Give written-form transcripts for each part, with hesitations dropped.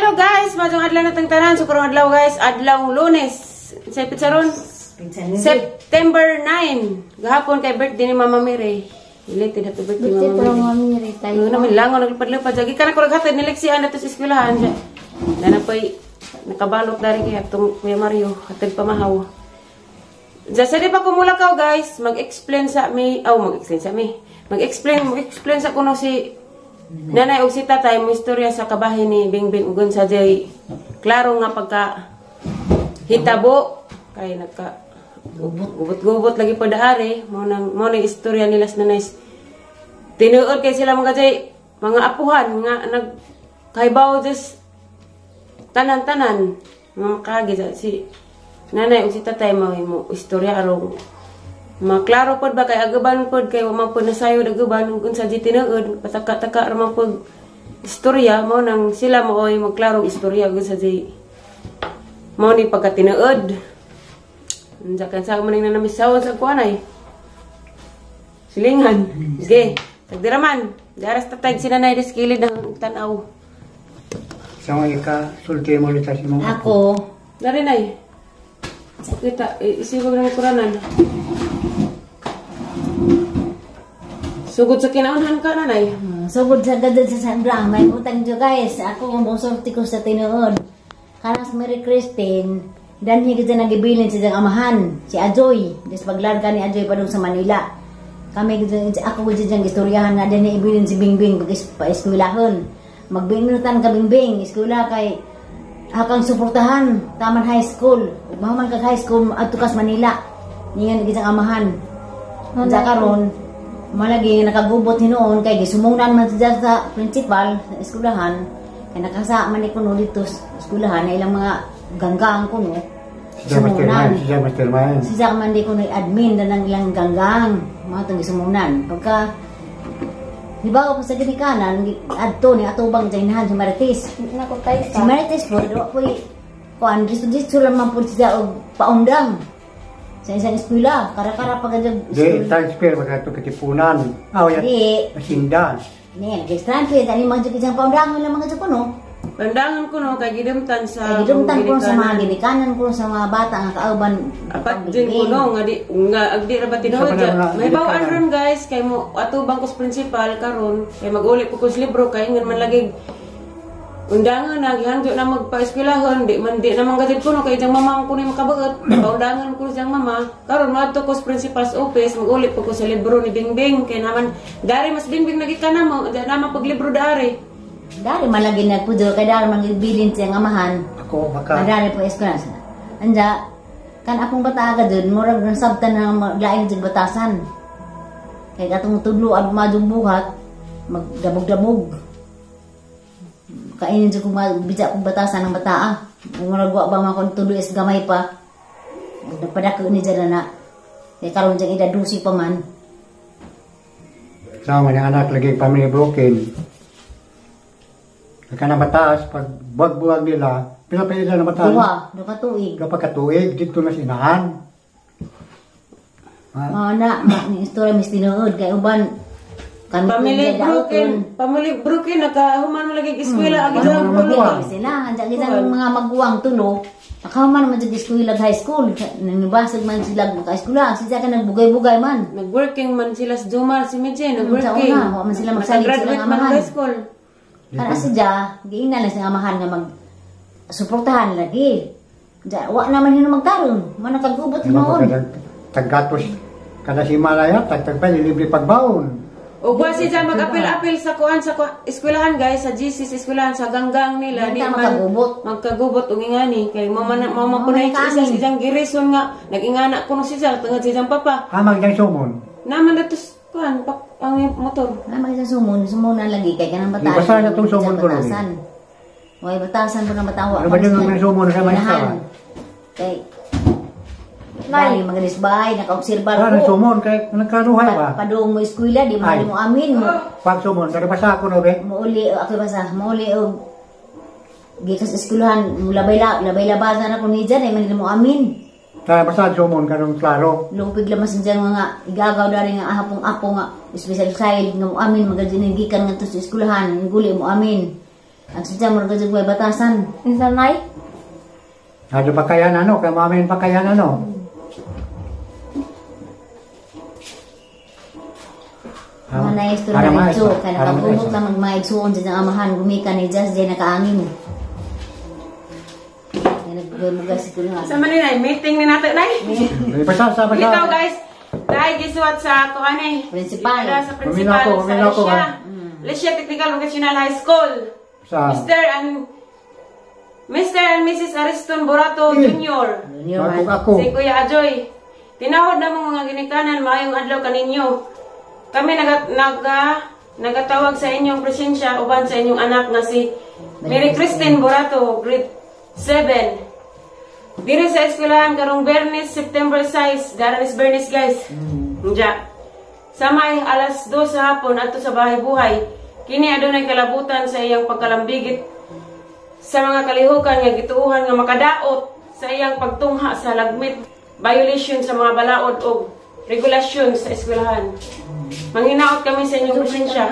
Hello guys, maayong adlaw natong tanan. So karong adlaw guys, adlaw Lunes. Sa petsa ron? September 9. Gahapon kay birthday ni Mama Mary. Belated happy birthday, Birthday Mama pa Mary. Mama Mary tayo. Ano naman langon naglupad-lupad. Jagi ka na ko naghatid ni Lexi ana to sa eskwelahan. Nana pa'y nakabalot dari kay atong Kuya Mario hatid pamahaw. Sa di pa kumulakaw guys, mag-explain sa mi, oh, mag-explain sa mi. Mag-explain sa kuno si nanay og si tatay mo istorya sa kabahin ni Bingbing ug sa jay klaro nga pagka hitabo kay nagka gubot-gubot lagi po daari mo nang istorya nila sa nanay. Tinuod kay sila mga jay mga apuhan nga nag kaybaw just tanan-tanan mga makagi sa si nanay ug si tatay mo mo istorya aron maklaro pod ba kay agaban pod kay wa man pod nasayod agaban ug unsa di tinuod pataka-taka ra man pod istorya. Mo nang sila mo oy magklarong istorya ug unsa di mao ni pagka tinuod. Unsa kan sa man nang namisawon sa kuanay silingan. Sige, tagdiraman daras tatay si nanay des kilid ng tan-aw. Sa mga ika, sulti mo ulit sa imong Ako, Dari nay. Kita isibog ng kuranan. Sugod sa kinaunhan ka, nanay. Sugod sa gadol sa Sandra, may utang jo guys. Ako ang musulti ko sa tinuod. Kanas Mary Christine, danhi kita nagibilin sa iyang amahan, si Ajoy. Des paglarga ni Ajoy padung sa Manila. Kami gid ako gid diyang istoryahan nga danhi ibilin si Bingbing pag pa eskwelahon. Magbingnutan ka Bingbing, eskwela kay akang suportahan taman high school. Ug mahuman kag high school adto kas Manila. Ningan gid ang amahan. Unsa karon malagi nga nakagubot hinuon kay gisumungnan man siya sa principal sa eskwelahan kay nakasa man ni kuno dito sa eskwelahan na ilang mga ganggang kuno. Siya mastermind, siya mastermind. Siya man di kuno admin na ng ilang ganggang mga itong gisumungnan pagka hibaw ko sa ginikanan adto ni atubang jainahan si Marites. Nako tayo Si Marites po do po kuan dito dito lang man po siya og paundang sa isang eskwela kara-kara pag Di, transfer baka ito katipunan. Ah, yan. Di. Masinda. Ni, nag-transfer ani mga jud isang paundangon lang mga jud kuno. Pandangan ko no kay gidumtan sa Kay gidumtan ko sa mga ginikanan ko sa mga bata nga kauban. Apat din ko no nga di nga agdi ra ba tinuod Sa dya. mga May bawaan ginikanan. ron guys kay mo atubang ko sa principal karon kay mag-uli po ko sa libro kay ingon man lagi undangan na gihangyo na magpa-eskwelahon di man di naman gajud ko no kay iyang mama ko ni makabaot paundangan ko siyang mama karon moadto ko sa principal's office mag-uli po ko sa libro ni Bingbing kay naman dari mas Bingbing nagikana mo di naman pag libro dari. Dari malagi nagpudo kay dari man gibilin siyang amahan. Ako, baka. Dari po eskwela. Anja kan akong bata ka dun murag nasabtan na laing jud batasan. Kay katong tudlo at madung buhat magdabog-dabog. Kainin jud kung bija kong batasan ng bataa. Murag wa ba man kon tudlo is gamay pa. Nagpadako ni dyan na. Kay karon dyan ida 12 pa man. Sama niya anak lagi family broken. Nagka na mataas, pag buwag-buwag nila, pila pa ila na mataas. Duha ka tuig. Kapag katuig, dito na sinahan. Ha? Mao na, ma, ni istorya mis tinuod kay uban kami Family po broken, family broken nakahuman mo lagi eskwela agi Ano dyan mga kuno. maguwang? Sila, andiyan isang mga maguwang tulo. Nakahuman man jud eskwela high school. Nanibasag man sila maka eskwela. Siya ka nagbugay-bugay man. Nag-working man sila sa Jumar, si Medje, Sa nag-working. una, wa man sila magsalig Nakagraduate silang man amahan. high school. Kana siya, giingnan lang siya amahan nga mag suportahan lagi. Ja, wa naman hino magkaron. Man nakagubot Di ba noon. pagka taggatos kada si Malaya, tagtagpa, libre pagbaon. O wa si dyan mag-apil-apil sa kuan sa eskwelahan guys, sa GC sa eskwelahan sa ganggang nila Di di man man magkagubot. magkagubot ug ingani kay mama na mama ko na Mama isa kanin. sa iyang girison nga nag-ingana kuno siya tungod sa iyang papa. Hamang diyang sumon. Naman datos kuan pak, ang motor. Naman sa sumon, sumunan lagi kay kanang Di batasan. basta na itong sumon ko nun. Batasan. Way batasan po ng batawa. Ano ba yun ang sumon sa maestra? Kay Dali magalis bahay, naka-obserbar Ah, ko. sumon, kay nagkanuhay ba? Padung mo eskwela, di mo Ay. mo amin mo. Pag sumon, pero basta ako no, be. Muuli ako basta, muuli og gikas eskwelahan, labay la, labay labasan ako ni dyan, ay man mo amin. Kaya basta sumon karong klaro. Lupig lamas dyan mga igagaw dari nga ahapong apo nga special child nga mo amin magadyan gikan nga to sa eskwelahan, guli mo amin. Ang sadya mo jud way batasan. Minsan nay. Ano pa kaya na ano? Kaya mamin pa kaya na ano? Mga na istorya Para na maayos ito, ba? kaya Para nakabunot maayos na magmaigsuon sa iyang amahan, gumikan ni Jas, di nakaangin. Kaya nagbugas si Kulungan. Sa man ni Nay, meeting ni nato nay. Eh, basta, basta, basta. Bitaw guys, dahil gisuwat sa kuan eh. Principal. Ila sa principal sa Humina ako, Alicia. ha? Alicia Technical Vocational High School. Sa, Mr. and Mrs. Ariston Borato Eh. Jr. Junior, bagong man. ako. Si Kuya Ajoy. Tinahod na mong mga ginikanan, maayong adlaw kaninyo. Kami nagatawag sa inyong presensya uban sa inyong anak nga si Mary Christine Borato, grade 7. Diri sa eskwelahan karong Bernis, September 6, Daranis Bernis guys. Nja. Sa may alas 2 sa hapon adto sa bahay buhay, kini adunay kalabutan sa iyang pagkalambigit sa mga kalihukan nga gituohan nga makadaot sa iyang pagtungha sa lagmit violation sa mga balaod og regulasyon sa eskwelahan. Manginaot kami sa inyong presensya.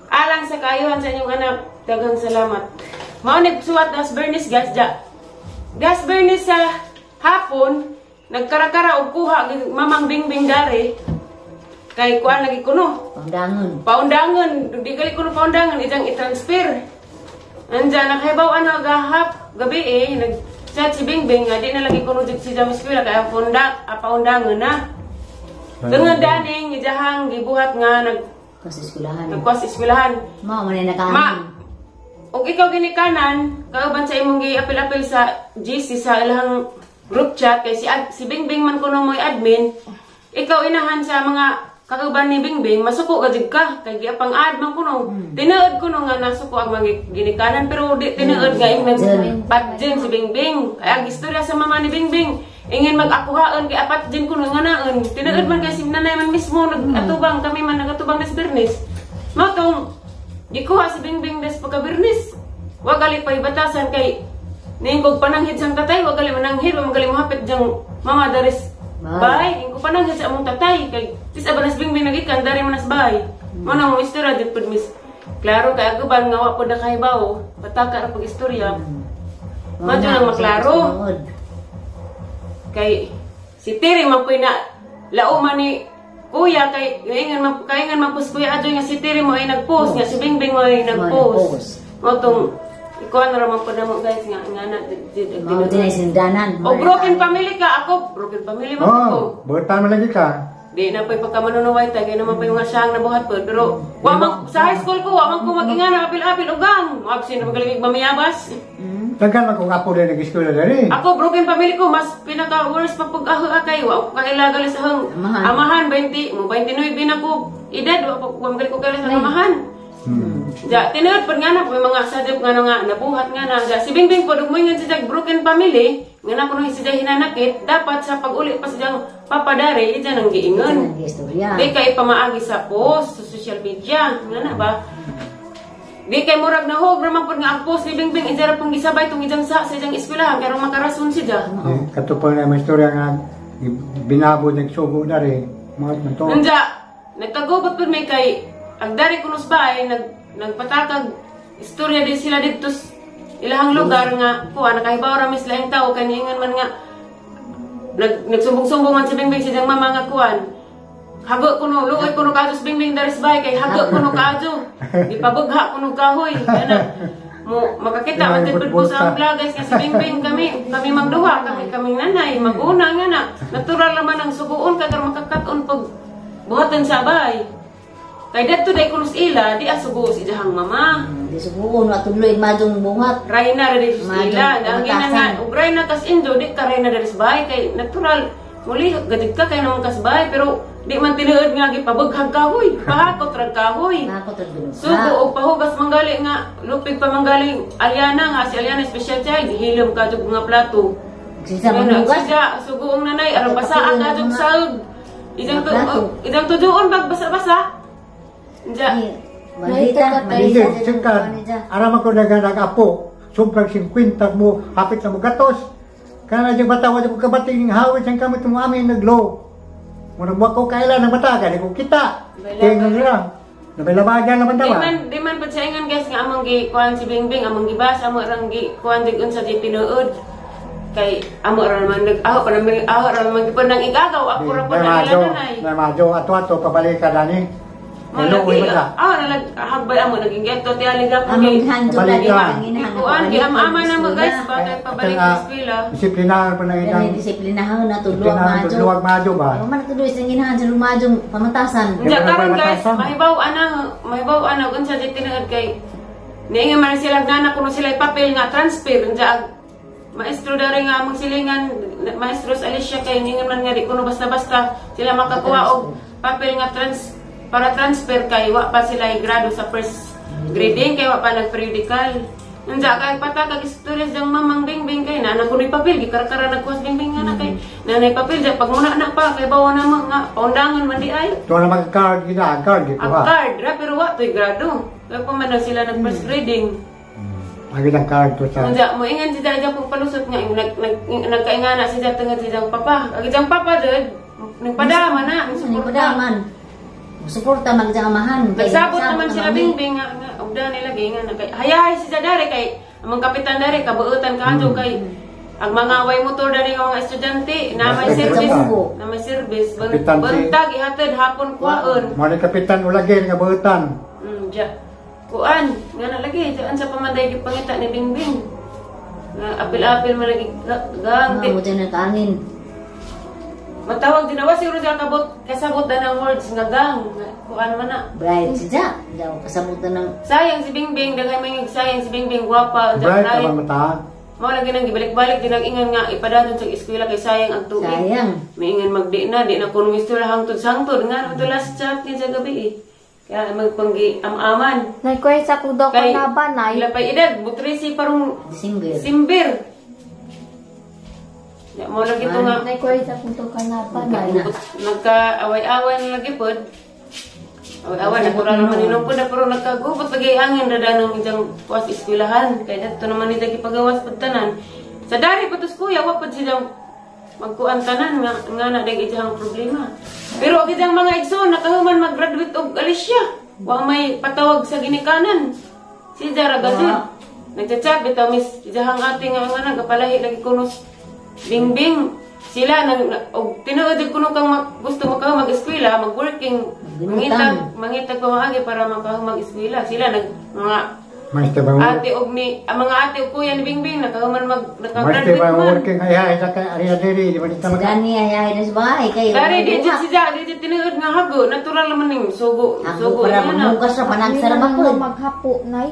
Alang sa kaayuhan sa inyong anak, daghang salamat. Mao ni suwat das Bernice guys ja. Das Bernice sa hapon nagkarakara og kuha Mamang Bingbing dare kay kuan lagi kuno. Pangdangon. Paundangan, di gali kuno paundangan ijang i-transfer. Anja nakahibaw ano gahap gabi eh nag-chat si Bingbing nga di na lagi kuno jud si jam eskwela kay funda paundangan na. Tungod daning ijahang gibuhat nga nag Kasi eskwelahan. nagkuha sa eskwelahan. Mao man na nakaangin. Ma, og ikaw ginikanan, kauban sa imong giapil-apil sa GC sa ilahang group chat kay si Bingbing man kuno mo'y admin, ikaw inahan sa mga kakauban ni Bingbing, masuko ka jud ka kay giapang add man kuno. Tinuod kuno nga nasuko ang mga ginikanan pero di tinuod nga ingnan patjen si Bingbing. Kay ang istorya sa mama ni Bingbing, ingin mag-akuhaan kay apat din kuno nga naon. Tinuod man kay si nanay man mismo nag-atubang kami man nagatubang des Bernis. Mao tong gikuha si Bingbing des pagka-Bernis. Wa gali pay batasan kay ningkog pananghid sang tatay, wa gali mananghid, wa gali mohapit jang mama daris Bay. bay. Ingko pananghid sa among tatay kay tis aba nas Bingbing nagikan dari man nas bay. Mo na mo istorya dit pud mis. Klaro kay ako ban nga wa pud nakahibaw, pataka ra pag istorya. Madyo nang maklaro. Kay si Terry man puy na lao man ni Kuya kay kaingan man kaingan man pus Kuya Ajoy nga si Terry mo ay nagpost nga si Bingbing mo ay nagpost. Mo tong ikuan ra man pud namo guys nga nga na di- Mao din ay sindanan. O broken family ka ako, broken family man ko. Oh, butan man lagi ka. Di na pa'y pagkamanunuway ta, kaya naman pa yung nga siyang nabuhat po. Pero, wa man, sa high school ko, wa man ko mag-ingana, apil-apil, ugang. Maabsin na magaling mamiyabas. Daghan man kung apo din nag-eskwela diri. Ako, broken family ko, mas pinaka-worst pa pag kay, wa ko kailagali sa hang Amahan. amahan, 20, mo 29 na ko, edad, wa, wa magaling ko kaila sa amahan. Ja, tinuod pud nga na, may mga sadip nga na nga, nabuhat nga na. Ja, si Bingbing po, mo nga siya broken family, nga na kuno siya hinanakit, dapat sa pag-uli pa siyang papadari, ija nang giingon. Ang istorya. Di kay pamaagi sa post, sa social media, nga na ba? Di kay murag nahog raman pud nga ang post ni Bingbing ija ra pong gisabay tong ijang sa ijang eskwelahan kay makarason siya. Eh, kato pa na may istorya nga binabo nagsugo dari. Mga man to. Nanja, nagkagubot pud may kay ang dari kunos ba ay nagpatakag istorya din sila didto sa ilahang lugar nga kuha nakahibaw ra mis laing tao kay niingon man nga nagsumbong-sumbong man si Bingbing sa iyang mama nga kuan. Hago kuno, luoy kuno kaadto sa Bingbing dari sa bahay kay hago kuno kaadto. Gipabugha kuno kahoy. Kana mo makakita man jud pud ko sa ang vlog guys nga si Bingbing kami kami magduha kami kaming nanay maguna nga na natural naman ang suguon kay karon makakaton pag buhatan sa bahay. Kay dadto day kuno sa ila di asugo si ijahang mama. Di suguon wa tudloy madong buhat. Rayna ra di sa Madong ila. Ang ina nga batasan. ug rayna kas indo di ka rayna diri sa bahay kay natural muli gadig ka kay naman kas bahay pero di man tinuod nga gipabughag kahoy. Pahakot rag kahoy. Nako tudlo. Sugo og pahugas manggali nga lupig pa manggaling Aliana nga si Aliana special child hilom ka jud nga plato. Sisa Nga na, manugas. siya sugoong nanay aron basa ka jud saog. Ijang tu Mga plato. ijang tuduon bag basa-basa. Nja. Malita, Hindi, malita. singkan. Aram ako nag apo. Sobrang 50 mo, hapit na mo gatos. Kaya na diyang bata, wala ko kabating hawit siyang kamit mo amin naglo. Muna mo ako kailan ng bata, kaya ko kita. Tingnan nila. Nabay labagan naman Di daw. man di man pud sa ingon, guys, nga among gi kuan si Bingbing, among gibas amo rang gi kuan dig unsa di tinuod. Kay amo ra naman nag aho pa naman, aho ra naman gipon nang igagaw ako ra po May na madyo, nila nanay. May madyo, ato-ato, pabalik ka dani. Mo Hello, lagi uy, ba? aho na lag hagbay amo naging geto ti ali gapon Among kay gihan Pabalik lagi ka. ang inahan. Kuan gi am-ama na mo, guys, bakit pabalik sa eskwela. Disiplinahan pa na Dili inang. disiplinahon na to luwag Disiplinahan madyo. luwag madyo ba? Ay, man tuloy sa ginahan sa lumadyo pamatasan. Unsa Kaya karon, guys, matasan. Mahibaw ana unsa di tinuod kay niingon man sila nana kuno sila papel nga transfer unsa ag maestro dari nga among silingan, Maestro Alicia, kay ningon man nga di kuno basta-basta sila makakuha og papel nga trans para transfer kay wa pa sila grado sa first grading kay wa pa nag periodical. Unsa kay patakag istorya jang Mamang Bingbing kay nana kuno papel gikarkara nagkuha Bingbing nga na kay nanay papel ja pag muna na pa kay bawa na mo nga paundangon man di ay. Ito na mag-card kita, card Ang gikuha. card ra pero wa to'y grado. Kaya pa man na sila nag first grading. Ang ilang card to sa. Unsa mo ingan si Jaja kung palusot nga ing nag, nag, nagkaingana si Jaja tungod si Jang papa. Ang Jang papa jud nagpadama na, Ano suporta. padaman. Suporta mag jang amahan. Kay Nagsabot naman sila kami. Bingbing nga ugda nila giingan na kay hayahay si Jadare kay among kapitan dare kabuutan kaadto kay ang mga way motor dari nga mga estudyante na may Basta service Kapitan. na may service Kapitan si- buntag ihatid, hapon kuwaon. Mo ni kapitan ulagin nga buutan. Ja. Kuan, nga na lagi, dyan sa pamanday gipangita ni Bingbing. Nga apil-apil man lagi gang. Mga mo dyan nagkaangin. Matawag din awa siguro sa kabot kasabot na ng words nga gang. Nga, kuan man na. Bright si Ja. Daw kasabutan ng Sayang si Bingbing, daghay may sayang si Bingbing gwapa, ja, Bright bright. naman mata. Mao lagi nang gibalik-balik din ang ingan nga ipadayon sa eskwela kay sayang ang tuig. Sayang. May ingan magdi na, di na kuno istorya hangtod sa hangtod nga no last chat niya sa gabi eh. Kaya magpanggi am-aman. Nagkwesa ko daw Kay ka na ba, Nay? ila pa edad, butrisi parang December. Simbir. Ya, mo lagi to nga Nagkwesa ko daw ka na ba, Nay? Na. Nagka-away-away na lagi pod. Away-away natural naman inom pod na pero nagkagubot lagi angin rada ng ijang kuwas eskwelahan kay dadto naman nila gipagawas pud tanan. Sa dari pa tos kuya wa pod silang magkuan tanan nga nga na dag ijang problema. Pero ang ijang mga igsoon nakahuman mag-graduate og Alicia. Wa may patawag sa ginikanan. Si Jara gajud. Nagchat bitaw miss ijahang ate nga nga nagapalahi lagi kunos Bingbing sila nang og tinuod jud kuno kang gusto maka mag-eskwela, mag-working, mangitag mangitag pamaagi para maka mag-eskwela sila nag mga Master ba? ate og ni ang mga ate og kuya ni Bingbing nakahuman mag Master nakagraduate ba man. working ay ay sa kay area diri di ba Si dito mag Danny ay ay na sa bahay kayo. Dari di jud si Ja, di jud tinuod nga hago, natural naman ning sugo, Ako sugo para niya na. magmugas ra panagsara Hindi ba na pod. maghapo, Nay.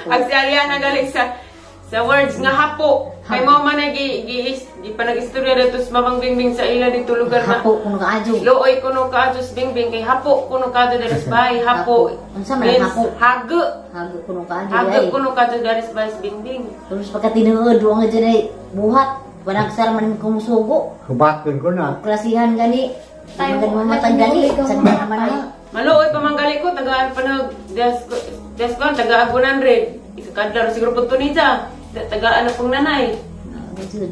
Ag si Ariana galing sa words nga hapo. Kay mo man ay gi gi, gi pa nag-istorya dito sa Mamang Bingbing sa ila dito lugar na Hapo kuno kaadyo. Looy kuno ka sa Bingbing kay hapo kuno ka diri sa bahay, hapo. Unsa man ang Means hapo? Hago. Hago kuno kaadyo Hago ay. kuno ka diri sa bahay sa Bingbing. Terus pagka tinuod wa nga dyan ay buhat. Panagsara man kumusugo. Hubakon ko na. Klasihan gani. Tayo, Tayo mamatay gani. ikaw Sa mamatay. naman na. Maluoy pamanggali ko tagaan pa nag desk desk ko taga 100. Ikakadlar siguro pud to niya. Tagaan na pong nanay.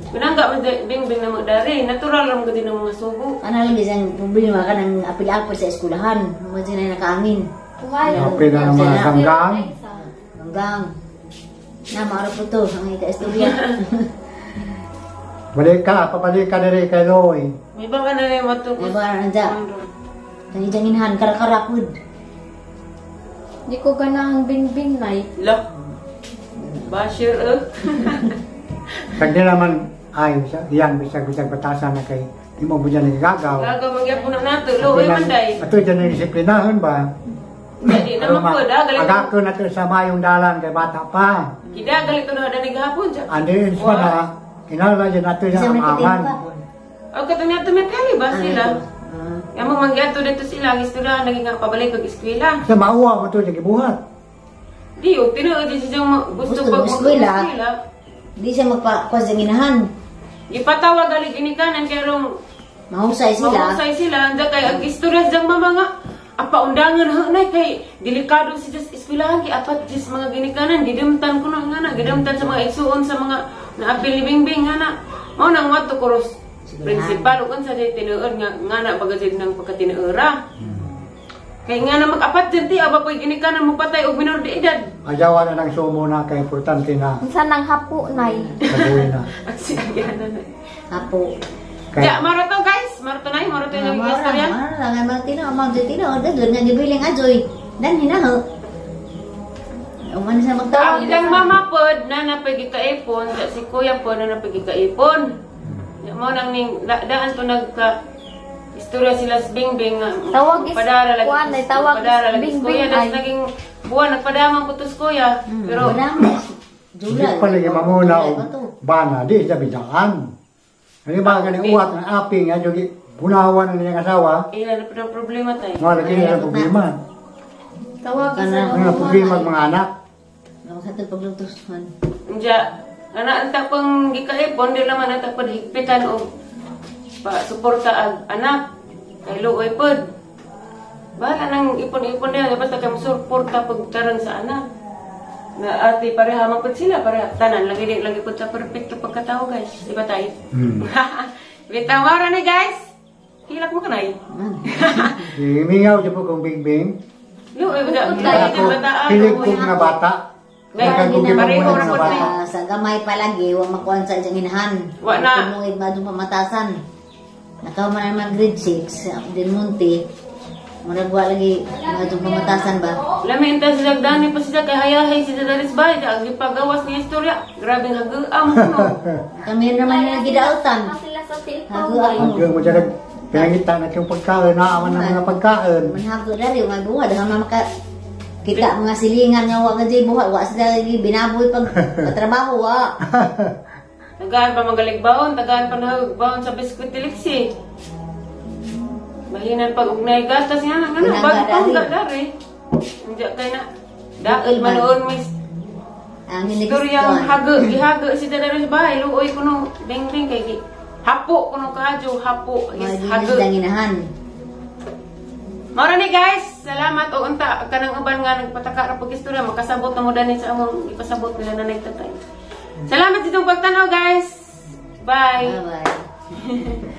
Pinangga man Bingbing na magdari. Natural lang gud ng mga sugo. Ano lang isang problema ka ng apil-apil sa eskwelahan. Mga dyan ay nakaangin. Kumain. Okay na ang mga ganggang. Hanggang. Na, maarap po to. Ang ika-istorya. Balik ka, pabalik ka diri kay Loy. May baka na rin matugos. May baka na dyan. Ang ijang inhan, karakarapod. Di ko ganahang Bingbing, Nay. Lah. Bashir eh. Kag di naman ay sa diyan bisag bisag batasan na kay di mo mo dyan nagagaw. Gagaw magyapon na nato. Luoy man day. Ato dyan ang disiplinahon ba? Jadi naman po da galit. Agako na to sa mayong dalan kay bata pa. Kida galit ko na dani gahapon siya. Andi sa na kinahanglan dyan nato Isa sa may amahan. kitin pa. O katong nato may kali ba sila? Ah. Among manggiadto dito sila ang istorya naging nga pabalik og eskwela. Sa mauwa mo to dyan gibuhat. Di og tinuod di siya gusto Gusto pag mag-eskwela. mag-eskwela. Di siya magpa-kuwas sa inahan. Gipatawag gali ginikanan kay rong Mahusay sila. mahusay sila. Anda kay ang istorya sa mama nga apa undangan ha nay kay delikado si just eskwelahan kay apat jis mga ginikanan gidumtan ko na nga na gidumtan sa mga igsuon sa mga naapil ni Bingbing nga na mao nang wato kuros principal ug unsa jay tinuod nga nga na baga jud nang pagkatinuora. Kay nga na mag-apat dyan ti, aba po'y ginikanan mo patay og minor de edad. Ajawa na ng sumo na kay importante na Unsa nang hapo nay? kabuhi na. At siya na na. Apo. Kay Ja, marato guys, marato na, marato yung istorya. Mara lang ang mga tinuod, mga tinuod, daghan nga gibiling Ajoy. Dan hinaho. Uman sa magtawag. Ang ilang mama pod na napagikaipon, ja, si kuya pod na napagikaipon. Ja, mo nang ning daan to nagka istorya sila sa Bingbing nga Tawag is- padara lagi kuan, ay, tawag is padara lagi Bingbing kuya das ay. naging buwan nagpadamang putos kuya pero Wala mo. Hindi pa lagi mamuna o bana, di siya bidaan. Ano ba ganing uwat ng aping nga jogi bunawan na niyang asawa, ila na pa ang problema tayo. nga lagi na problema. Tawag is Kana- Nga problema ang mga anak. Sa ito paglutos man. Diya, ana ang pang gikaipon di naman ang pang higpitan og pa suporta ag anak kay luoy pod. Bahala nang ipon-ipon niya basta kay suporta pagtarang sa anak. Na ate pareha man pud sila pareha tanan lagi di lagi pud sa perpekto pagkatao guys. Di ba tayo? Bitawara ni guys. Hilak mo kanay. Man. Mingaw siya po kong Bingbing. Luoy ba Bukod tayo. Ako, hilig ko nga bata. Ngay, Daghang kong pareho gimamuna ra nga pod bata. ni. Sa gamay palagi, wa makuan sa iyang inahan. Wa na. Tumuid madung pamatasan. Nakaw man naman grade 6, din munti. Murag wa lagi madung pamatasan ba? Lami inta sila dani pa sila kay hayahay sila dalis bay ang gipagawas niya istorya. Grabing hagaam no. Kami naman yung gidautan. Sila sa cellphone. Hago ako. Hanggang mo siya pinangitan at yung pagkain, naaman ng mga pagkain. Manhago dari mga buha dahil man maka kita mga silingan nga wa nga jay buha wa sila lagi binaboy pag patrabaho wa. Tagaan pa magalig baon, tagaan pa nahag baon sa biskwit tiliksi. Mahinan pag ugnay gatas nga nga na, bago Pinangga pa dari. ga dari. Hindi kay na daot manoon may Ang istorya ang hago, gihago si dari sa bahay, luoy kuno beng-beng kay gi. Hapo kuno kaadyo, hapo is Hago. hago. Ginahan. Mao ni guys, salamat og unta kanang uban nga nagpataka ra pag istorya makasabot na mo dani sa among ipasabot nila nanay tatay. Salamat sa itong pagtanaw guys. Bye. Bye bye.